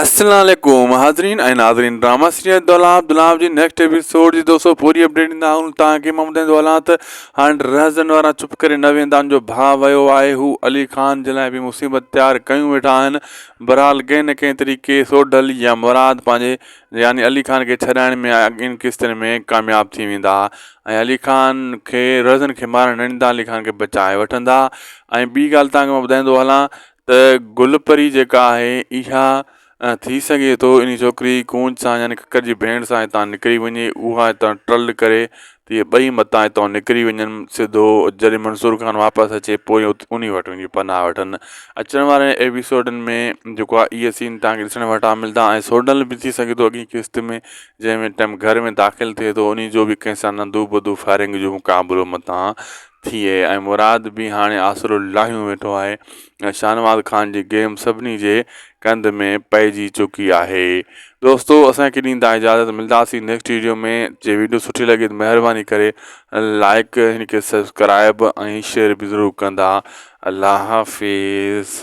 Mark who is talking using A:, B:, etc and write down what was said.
A: السلام عليڪم حاضرين ۽ ناظرين ڊراما سيريل دولاب دولاب جي نيڪسٽ ايپيسوڊ جي دوستو پوري اپڊيٽ ڏيندا آهيون توهان کي مان ٻڌائيندو هلان ته هاڻي رهزن وارا چپ ڪري نه ويندا جو ڀاء ويو آهي هو علي خان جي لاء به مصيبت تيار ڪيون ويٺا آهن بهرحال ڪنهن نه ڪنهن طريقي سوڍل يا مراد پنهنجي يعني علي خان کي ڇڏائڻ ۾ اڳين قسطن ۾ ڪامياب ٿي ويندا ۽ علي خان کي رهزن کي مارڻ نه ڏيندا علي خان کي بچائي وٺندا ۽ ٻي ڳالهه توهان کي مان ٻڌائيندو هلان ته گل پري جيڪا آهي اها ٿي سگهي ٿو انهي ڇوڪري ڪونج سان يعني ڪڪر جي ڀيڻ سان هتان نڪري وڃي اها هتان ٽرل ڪري ته اهي ٻئي متان هتان نڪري وڃن سڌو جڏهن منصور خان واپس اچي پوء انهي وٽ وڃي پناهه وٺن اچڻ وارن ايپيسوڊن ۾ جيڪو آهي اهي سين توهان کي ڏسڻ وٽان ملدا ۽ سوڍل به ٿي سگهي ٿو اڳين قسط ۾ جنهن ۾ ٽائيم گهر ۾ داخل ٿئي ٿو انهي جو به ڪنهن سان نندو بدو فائرنگ جو مقابلو متان ٿئي ۽ مراد به هاڻي آسرو لاهيون ويٺو آهي ۽ شاهنواز خان جي گيم سڀني جي ڪنڌ ۾ پئجي چڪي آهي دوستو اسان کي ڏيندا اجازت ملداسين نيڪسٽ ويڊيو ۾ جي ويڊيو سٺي لڳي ته مهرباني ڪري لائڪ هن کي سبسڪرائب ۽ شيئر به ضرور ڪندا الله حافظ.